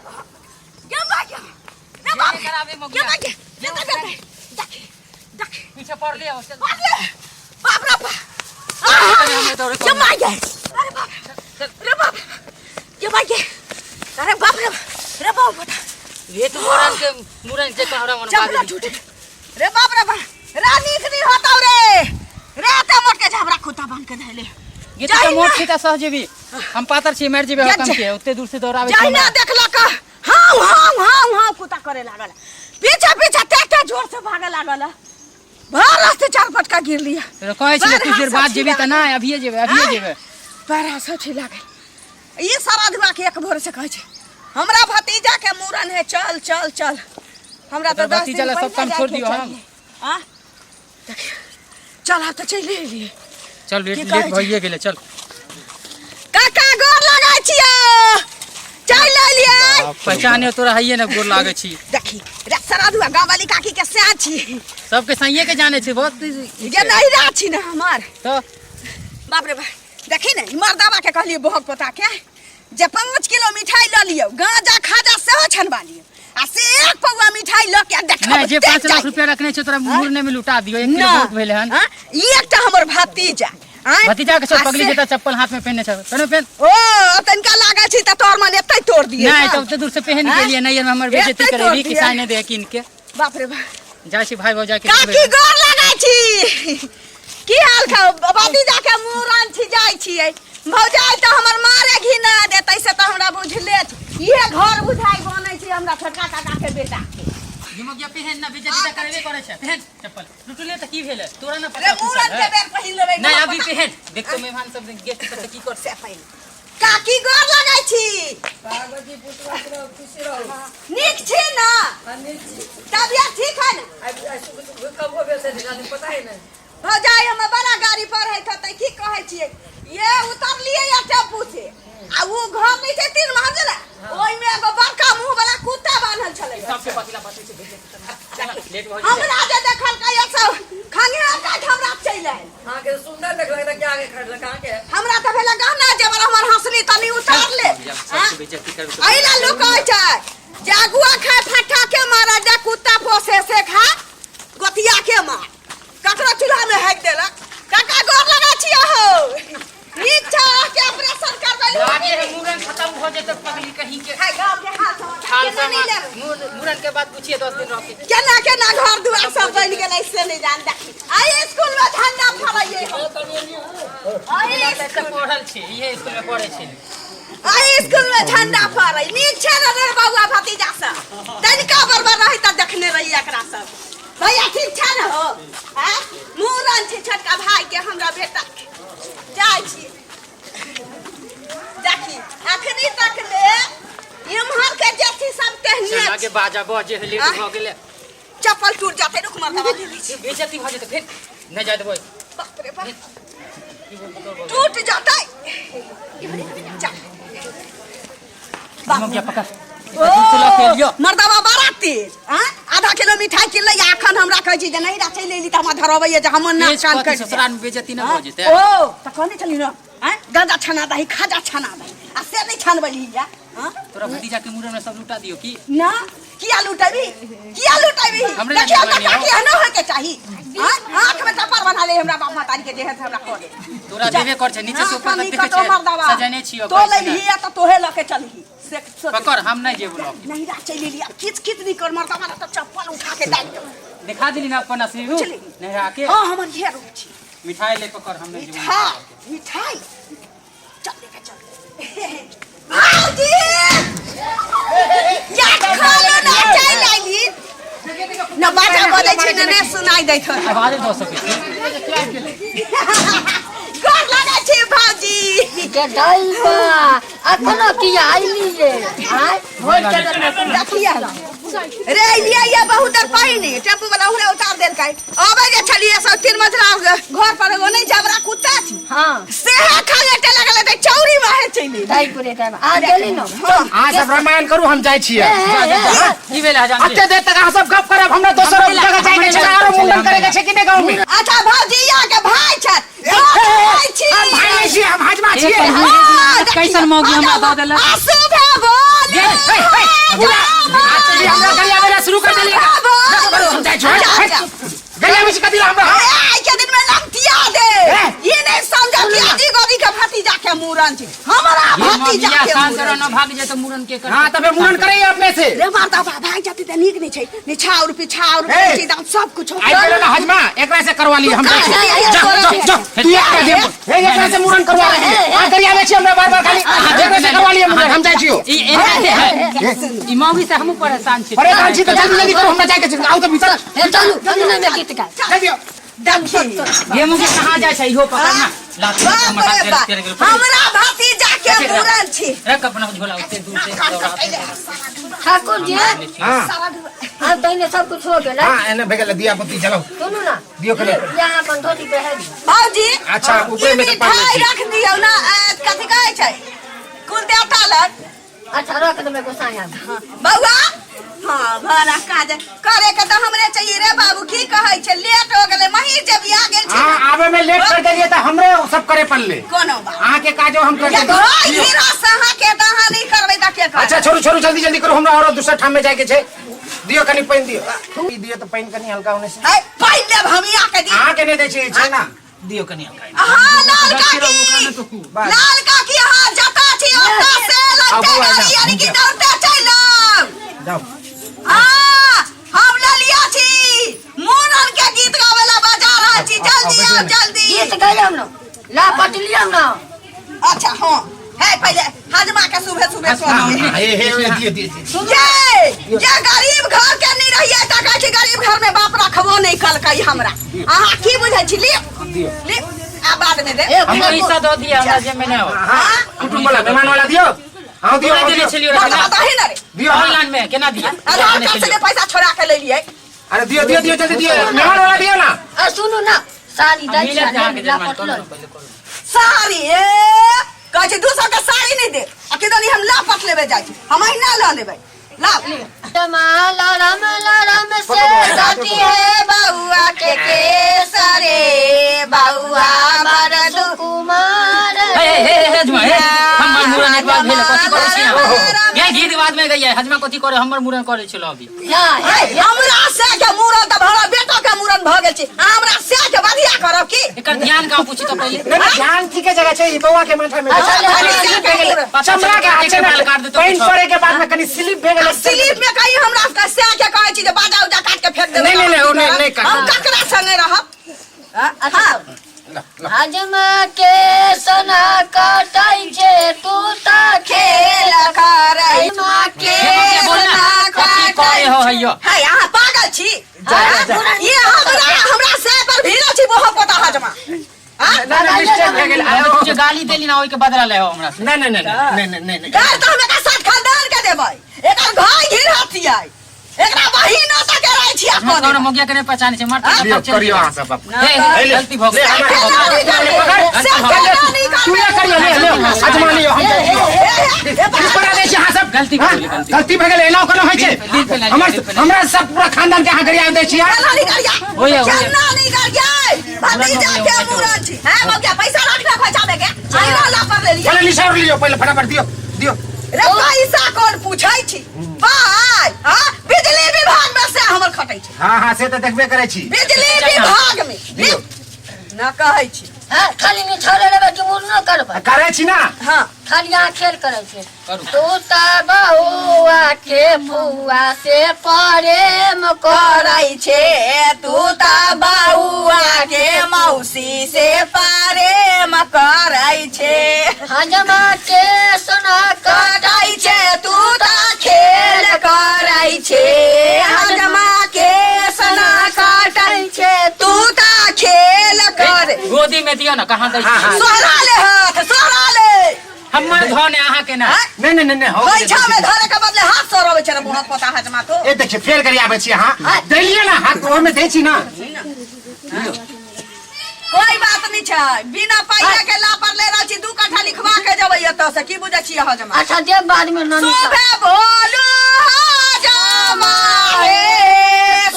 गे माय गे रे बाप जे कराबे गे मौगिया। माय गे रे बाप रे देख देख पीछे पड़ लिया चल बाप रे बाप रे बाप हमें दौड़े गे माय गे अरे बाप रे बाप गे माय गे अरे बाप रे रे बाप बता ये तो मुरन के मुरन जे कहरा मन चपला टूट रे बाप रे बाप रानी नहीं होता रे रे ते मोट के झबरा कुत्ता बांध के धैले ये तो मोट छी त सह जेबी हम पातर छी मर जेबे जा- हम के ओते दूर से दौड़ावे छी जहिना देखलक हाँ हाँ हाँ हाँ कुत्ता करे लागल पीछे पीछे ते जोर से भागे लागल भर रास्ते चार फटका गिर लिया तो कहै छी पैर कुछ देर हाथ बाद सब जेबी त छिला ना अभिये जेबे अभिये आँय? जेबे पैर हाथ सब छिला गेल ई सारा धुआ के एक भोर से कहै छै हमरा भतीजा के मूड़न है चल चल चल हमरा तोहर तो 10 भतीजा दिन ला सब पहिले काम छोड़ जाइके दियौ हम। चाहिए। आ देखियौ चल आब तऽ चलि एलियै चल लेट की कहै लेट छै? भइए गेलै चल काका गोर लगै छियौ चलि एलियै पहचाने तोरा हइए ने गोर लागै छी देखी रे सराधुआ गाँव वाली काकी के सैह छी सबके सहिए के जाने छी बहुत ई जे छै। नहिरा छी ने हमर तो बाप रे बाप देखी ने ई मर्दाबा के कहलियै बहक पोता के जे 5 किलो मिठाई लऽ लियौ गांजा खाजा सेहो छनबा लियौ आ से एक पौआ मिठाई लऽ के देखब नहीं जे देख 5 लाख जाइए। रुपया रखने छौ तोरा मुड़ने में लुटा दियो 1 किलो ना बहुत भेलै हन हाँ? ई एकटा हमर भतीजा आँय? भतीजा के आ छोड़ पगली से- जेता चप्पल हाथ में पहनने छौ पहनो पहन ओ तनिका लागल छी तऽ तोहर मन एतै तोड़ दिए नहीं तब तो दूर से पहन हाँ? के लिए नहीं हमर बेइज्जती एतै करे तोड़ भी दियै। किसान ने दे किन के बाप रे बाप जाइ छी भाई भौजाई के काकी गोर लगै छी की हाल खा भतीजा के मुड़न छी जाइ छियै भौजाई तऽ हमर मारे घिना देतै से तऽ हमरा बुझले छै इहे घर बुझाइ बनै छै हमरा छोटका काका के बेटा के निमकिया पहन ना बेइज्जती तऽ करबे करै छै पहन चप्पल लुटले तऽ की भेलै तोरा ना रे पता मुड़न के बेर पहिन लेबै नहीं अभी पहन देख तो मेहमान सब गेस्ट सब की कर से पहिन काकी गोर लगै छी पार्वती पुत्रवती रहो खुशी रहो नीक छी ना हाँ, नीक छी। तबियत ठीक है ना आइ आइ सुबह भूकंप हो गेल छलै रानी पता है ने भौजाई हम बड़ा गाड़ी पर है तऽ की कहै छियै ये उतरलियै या टेम्पू से आ उ घर नहि छै तीन मंजिला ओहिमे एगो बड़का मुंह वाला कुत्ता बान्हल छलै सबके पतिला पति छै भेजे लेट भऽ जेतै हमरा जे देखलकै ये सब खंघेर काटि हमरा चलि आयल अहाँके सुन्दर देखलक तऽ के आगे खड़लक अहाँके हमरा तऽ भेलै गहना जेवर हमर हंसली तनी उतार ले सबके बेइज्जती करबै एहि ला लोक कहै छै जे अगुआ खाय फट्ठा के मारे जे कुत्ता पोसे से खा गोतिया के मार ककरो चूल्हा में हाकि देलक काका गोर लगा छियै हो नीक छै अहाँके ऑपरेशन करबै लागे है मुड़न खत्म हो जेतै पगली कहीं के हाय गाँव के हाल समाचार हाल केना नहि समाचार लेबै मुड़न के बाद पूछिए 10 दिन रह के केना केना घर दुआर सब बनि गेलै से नहि जान देखी आइ स्कूल में झंडा फड़ैयै हम आइ एतऽ पढ़ल छी इहे स्कूल में पढ़ै छी आइ स्कूल में झंडा फड़ै नीक छै ने रे बौआ भतीजा सब तनिका बरबर रहै तऽ देखने रही एकरा सब भैया ठीक छै ने हो आँय मूड़न छै छोटका भाई के हमरा बेटा के जाइ छी देखी अखनी तक ले इम्हर के जे छी सब तेहने आगे बाजा बजे है लेट आँय? भऽ गेलै चप्पल टूट जाते रुक मरदबा ले लै छी बेइज्जती भऽ जेतै फेर नहि जाय देबै बाप रे बाप टूट जाते जा बाप पकड़ ओ दूर से लऽ के एलियो मर्दबा बड़ा तेज आँ? आधा किलो मिठाई किनलै आ अखन हमरा कहै छी जे नहीं राखै लेली तऽ हमरा धरबैया जे हमर नाक तेज कान कथी कटि जायत। ससुराल में बेइज्जती नहि भऽ जेतै ओ तऽ कहने छली ने आँय गांजा छना दही खाजा छना दही आ से नहि छनबली या आँ? तोरा भतीजा के मुड़न में सब लुटा दियो की ना किया लुटेबी किया लुटेबी हमरे देखियौ लग तऽ नहीं काकी एहनो होइके चाही आँ? आँख में टप्पर बना ले हमरा बाप महतारी के जे है से हमरा कऽ दे तोरा देबे कर छै नीचे से ऊपर तक देखै छै सजने छियो तो लेबही या तऽ तोहे लऽ के चलही से सोच पकड़ हम नहीं जेबो लऽ के। नहीं रा चलि एली आब किच किच नहीं कर मर्दबा तऽ चप्पल उठा के डालि दे दिखा दिली ना अपन असली रूप चली। नहीं आके हाँ हमर इहे रूप छी मिठाई ले पकड़ हम नहीं जेबो मिठाई मिठाई चल लेके चल भाउजी या खानो ना चलि आइली न बाजा बजै छी न ने सुनाइ दैत हो आवाज दऽ सकै छी गोर लगै छी भाउजी गडैबा अखनो किया आइलिए आय भोर चलल में देखिए रे अलियै ये बहुत देर पहिने टेम्पू वाला उहरे उतार देलकै अबै जे छलियै सब तीन मंजिला घर पर एगो नहि जबरा कुत्ता छी हां सेहे खंगेटे लगल हेतै चौरी माहे चलि ताई पुरे टाइम आ गेली न अहाँ सब रामायण करू हम जाइ छियै की भेल हजाम जी एते देर तक अहाँ सब गप करब हमरा दोसर जगह जाइ के छै आरो मुंडन करे के छै कि नहि गाँव में अच्छा भौजी के भाई छथि भाई छी हम भाई नहि छियै हम हजमा छियै हाँ, कैसन मौगी हमरा दऽ देलक आंसू भे बोल हे, हे, भतीजा बियाह के शान मुड़न करो न भाग जाए तऽ मुड़न के हां तबे मुड़न करैया अपने से। रे मारदा बा भाग जाती तऽ नीक नहि छै निछाउर पिछाउर ए! चीज सब कुछ आई गेलो ना हजमा एकरा से करवा ली हम। तू काहे जा जा जा तू एकरा दे हे एकरा से मुड़न करवा ली। आ करी आवे छी हमरा बार-बार खाली एकरा से करवा ली मुड़न हम जाइ छियो। ई एना है ई मौगी से हमहूँ परेशान छी। परेशान छी तऽ जल्दी जल्दी करू हमरा जाय के छै। आउ तऽ भीतर। हे चलू चलू ना गीत गा। जल्दी आओ। देखी ये मौगी कहाँ जाइ छै इहो पकड़ ना लात बाप रे बाप हमरा भतीजा के मुड़न छी। रख अपना झोला उते दूर से दौड़ा। ठाकुर जी हां आब तहिने सब कुछ हो गेल। हां एने भे गेल दिया बत्ती जलाउ। सुनू ना दियो कने। यहाँ अपन धोती पहिर। भौजी अच्छा ऊपर में से पानी मिठाई रख दियौ ना कथी कहै छै कुल देवता लग। अच्छा रख देबै गोसाइया। बौआ हाँ भला काज करे के तऽ हमरे चाहिए रे बाबू की कहै छै लेट हो गेलै मही जे बियाह गेल छै। हां आबे में लेट कर देलिए तऽ हमरे सब करे पड़ले। कोनो बात अहाँ के काजो हम कर या देलिए। घर हीरा से अहाँ के तऽ अहाँ नहीं करबै तऽ के करतै? अच्छा छोड़ू छोड़ू जल्दी जल्दी करू हमरा और दूसरा ठाम में जाय के छै। दियो कनी पानि दियो। ई दियो तऽ पानि कनी हल्का होने से। है पानि लेब हम यहाँ के दी। अहाँ के नहीं दै छी छै ना दियो कनी हल्का। अहाँ लाल काकी लाल काकी अहाँ जतऽ छी ओतऽ से लगते गाड़ी यानी कि दौड़ते चलि आउ। जाओ। हाँ हम ललिया छी मुड़न के गीत गावे ला बजा रहल छी जल्दी आओ जल्दी। गीत गायब ना ला पटलियम ना। अच्छा हाँ है पहले हजमा के सुबह सुबह सोना। हे हे दियो दियो। ये जे गरीब घर के नहीं रहिए त कहै छी गरीब घर में बाप रखबो नहीं कलकै हमरा। अहाँ की बुझै छी? ली ली आ बाद में दे। हम पैसा दऽ दिया हमरा जे में नहि हो। हां कुटुंब वाला मेहमान वाला दियो। हां दियो देने छलियो बता ही ना रे। दियो ऑनलाइन में केना दिया? आधार कार्ड से पैसा छोड़ा के ले लिए। अरे दियो दियो दियो जल्दी दियो मेहमान वाला दियो ना। आ सुनू ना साड़ी दै छी ला पटलो साड़ी ए कहै छै 200 के साड़ी नहीं दे आ कि दनी हम ला पट लेबे जाइ छी हम अहिना ल लेबै ला। लरम लरम से सती है बउआ के केसरे बउआ मरद कुमार। हे हे हे हजमा हे हमर मुड़न एक बार भेल कथि करै छी अहाँ? ये गीत बाद में गइया हजमा कथि करे हमर मुड़न करै छलो अभी। हमरा से के मुड़न त भरा बेटो के मुड़न भ गेल छी हमरा से के बढ़िया करब की? एकर ध्यान कहाँ पूछी तो पहिले। नहीं ध्यान ठीक जगह छै ई बउआ के माथा में। चमड़ा के हाथ में पानि पड़े के बाद में कनी स्लिप भे गेलै। स्लिप में कहीं हमरा के से के कहै छी जे बाजा उजा काट के फेंक देबै। नहीं नहीं नहीं नहीं काट। हम ककरा संगे रहब? हां हजमा के सोना कटै छै तू त खेल करै के सोना कथी करे हो हैयो? है अहाँ पागल छी। ये हमरा हमरा से पर भीड़ छी बहुत पता हजमा। ना ना मिस्टेक भे गेल। तू जे गाली देली ना ओइ के बदला ले हो हमरा से। नहीं नहीं नहीं नहीं नहीं नहीं गाल त हम एकर साथ खानदान के देबै एकर घर घिर हथियै एकरा बहिन ओतऽ के रहै छी अपन। कोनो मोगिया के नहीं पहचानै छै मर दियो करियो अहाँ सब। हे गलती भ गेल। तू ये करियो ले ले हजमा लियो हम जाइ छियो। पर दै छी अहाँ सब गलती भऽ गेल। गलती भऽ गेल एना कोनो होइ छै? हमर हमरा सब पूरा खानदान के अहाँ गरिया दै छी। केना नहीं गरिया? केना नहीं गरिया? भतीजा के मुड़न छी। हैं मौगिया पैसा रखना खोजाबे के आइना ला पर ले लियो। पहिले निसार लियो पहिले फटाफट दियो दियो। रे पैसा कोन पूछै छी पाइ? हां बिजली विभाग में से हमर खटै छै। हां हां से तऽ देखबे करै छी बिजली विभाग में दियो ना कहै छी। हां खाली निछाड़े लेबै कि मुड़नो करबै? करै छी ना। हां खाली अहाँ खेल करै छी। तू त बउआ के फुआ से प्रेम करै छै तू त बउआ के मौसी से प्रेम करै छै। हजमा के सोना कटै छै तू त खेल करै छै हजमा के सोना कटै छै तू त खेल कर। गोदी में दियो ना कहाँ दै छी? सोहरा ले हाथ सोहरा ले। हमर धन है अहाँ के ना। नहीं नहीं नहीं हो पैसा में धरे के बदले हाथ सोरबै छै रे बहुत पता हजमा तो। ए देखिए फेर गरियाबै छी अहाँ देलियै ना हाथ ओहिमे दै छी ना। कोई बात नहीं छै बिना पैसा के ला पर ले रहल छी 2 कट्ठा लिखवा के जेबै एतऽ से की बुझै छी अहाँ जमा? अच्छा देब बाद में नानी। सुबह बोलू हजमा हे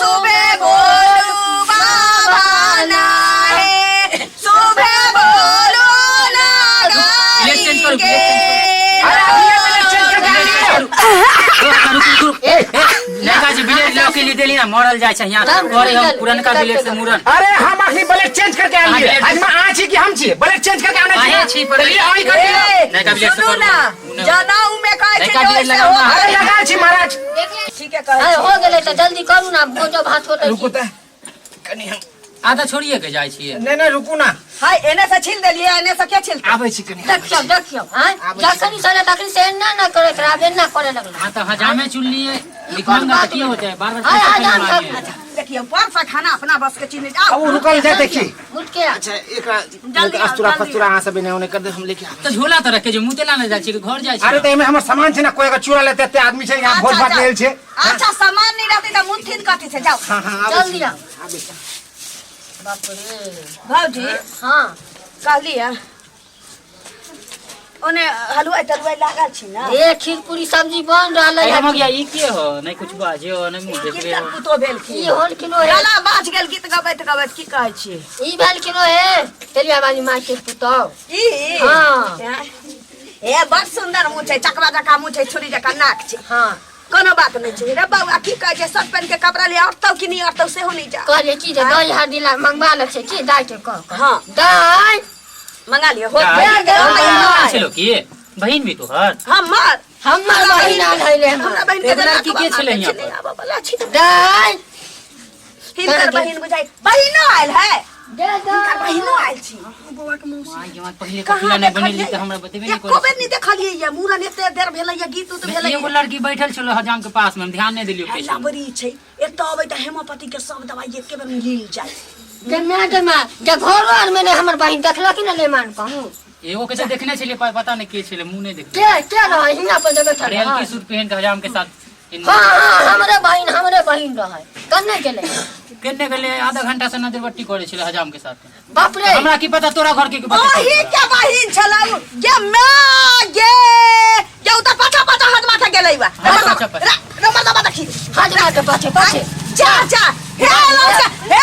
सुबह बोलू बाबा ना हे सुबह बोलू ना गाड़ी के। अरे अभी ये मैंने चेंज करके लिया। रुक रुक रुक। लड़का जी बिलेट लऽ के के लिए देली ना मरल जाइ छै यहाँ तब करे हम चल, पुरनका चल, ब्लेड से चल। मुड़न। अरे हम अखनी ब्लेड चेंज करके आयल अहाँ छियै। ब्लेड- आज में अहाँ छी कि हम छी? ब्लेड चेंज करके आने अहें छी, पर- चलिए अहीं कर दियौ। ए, नयका ब्लेड से सुनू करू। ना उ नहि। जनाऊ में कहै छै नयका जे ब्लेड ओइसे लगाउ ना। हो। अरे लगा छी महाराज। ठीके कहै अरे छी। हो गेलै तऽ जल्दी करू ना, भोजो भात होतै। रुकू तऽ कनी हम आधा छोड़िए के जाइ छियै। नहीं नहीं रुकू ना। हाय एने से छील देलियै, एने से के छील? आबै छी कनी। देखियौ देखियौ, आँय जखनी सरे तखनी से एना ना करैत रहे, आब एना करे लगलै। हाँ तो हजामे चुन लिए ई लिखवांगा कोन तो बात की होते है बार बार हाय पैसा हजाम क्यों सब मांगे? देखियौ पर से खाना अपना बस के चीज नहीं। अब आओ उ रुकल जाय देखी। उठ के आ। अच्छा एकरा जल्दी आओ, अस्तुरा जल्दी फस्तुरा अहाँ सब एने ओने कर दे, हम लेके आबै। तो झोला तो रखे जो मुँह तेला नहीं जाइ छियै घर जाइ अरे छियै। तऽ एहिमे हमर सामान छै ने, कोई अगर चुरा लेते एते आदमी छै यहाँ, भोज भात अच्छा, लेल छै। अच्छा सामान नहीं रहते तऽ मुंथिन कथी से? जाओ। हाँ हाँ आबै जल्दी छी। आओ। आबै छी। बाप रे। भौजी हाँ कहलियै ओने हलुआई तलुआई लागल छी ना? ए खीर पूरी सब्जी बन रहल अरे है। हम गया ई के हो नहीं कुछ बाजे हो नहीं मुँह देखले कीर्तन हो। पुतो भेलखिन। ई होलखिन हे। गला बाज गेल गीत गबैत गबैत। की कहै छी? ई भेलखिन हे तेलिया वाली माय के पुतौ। ई हाँ। ए बड़ सुंदर मुँह छै, चकवा जकाँ मुँह छै, छुरी जकाँ नाक छै। हाँ कोनो बात नहीं छै रे बौआ। की कहै छै, शर्ट पहिन के कपड़ा ले अड़तौ कि नहीं अड़तौ सेहो नहीं जा। कहलियै की जे दही हरदी ला मंगवा ले छै की दाइ के कह कह। हाँ। दाइ मंगा लियो हो। दाइ? दाइ। छलो की बहिन भी तोहर? हमर हमर बहिन आयल है ले। हमरा बहिन के एगो लड़की के छलै यहाँ पर? आबऽ वाला छी। दाइ हिनकर बहिन बुझाइ बहिनो आयल है। दे हिनकर बहिनो आयल छी। माय गे माय, पहिले कहाँ कपिला नहीं बनेली देखलियै? तऽ हमरा बतेबे नहीं एको करै। बेर नहीं देखलियै ये मूड़न एते देर भेलै ये गीत उत भेलै। एगो लड़की बैठल छलो हजाम के पास में, हम ध्यान नहीं देलियो के छलो। लबरी छै, एतऽ अबै तऽ हेमोपैथी के सब दवाई एके बेर मिल जाय। जे my गे my, जे घरो आर में ने हमर बहिन देखलक ने ले मान कहूँ। एगो के तऽ देखने छलियै पर पता नहीं के छलै, मुँह नहीं देखलियै। के के रहै हियां पर जे बैठल अरे हल्की रहै? सूट पहन के हजाम के साथ हाँ हाँ हमरे बहिन, हमरे बहिन रहै। कन्ने गेलै? केने गेलै? आधा घंटा से नजरबट्टी करै छलै हजाम के साथ। बाप रे। हमरा की पता तोरा घर के की पता। ओही के बहिन छलौ गे my गे गे, उ तऽ पाछा पाछा हाथ माथा गेलै बा। हाँ, पाछा पाछा। रे मर्दबा देखी। हजमा के पाछे पाछे। जा जा, हे लौका हे।